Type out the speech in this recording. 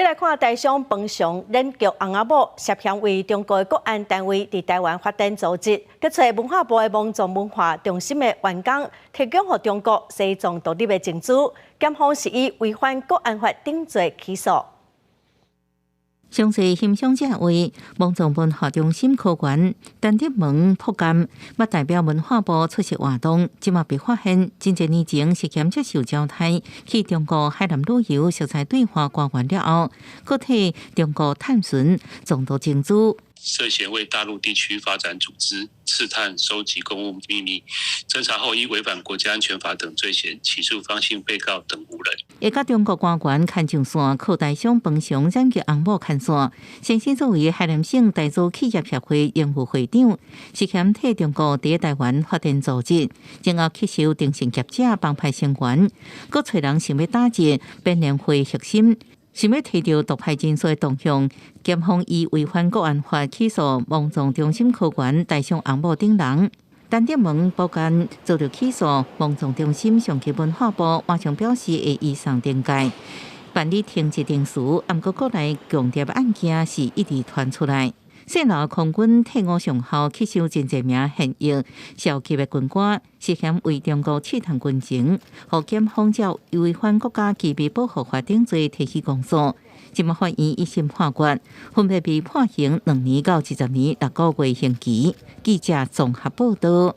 來看台商彭雄染菊翁仔某涉嫌為中國的國安單位佇臺灣發展組織，閣揣文化部的芒種文化中心的員工提供予中國西藏獨立的情資，檢方是以違反國安法等罪起訴。上濟欣賞這位芒種文化中心科員陳德文破監，捌代表文化部出席活動，這馬被發現真濟年前涉嫌接受招待去中國海南旅遊，熟似對華官員了後，閣替中國探尋藏獨情資。涉嫌為大陸地區發展組織、刺探、收集公務秘密，偵查後依違反國家安全法等罪嫌，起訴方姓被告等五人。會佮中國官員牽上線，靠台商彭雄染菊翁某牽線，先生作為海南省台資企業協會榮譽會長，涉嫌替中國佇臺灣發展組織，然後吸收電信業者幫派成員，閣揣人想欲打擊編聯會核心。想欲提著獨派人士的動向，檢方以違反國安法起訴芒種中心科員台商翁某等人。陳德文報案遭著起訴，芒種中心上級文化部馬上表示會移送懲戒，辦理停職程序。毋過國內共諜案件是一直傳出來。西樓空軍退伍上校吸收真濟名現役少級的軍官，涉嫌為中國刺探軍情，予檢方照違反國家機密保護法等罪提起公訴。這馬法院一審判決，分別被判刑2年到20年6個月刑期。記者綜合報道。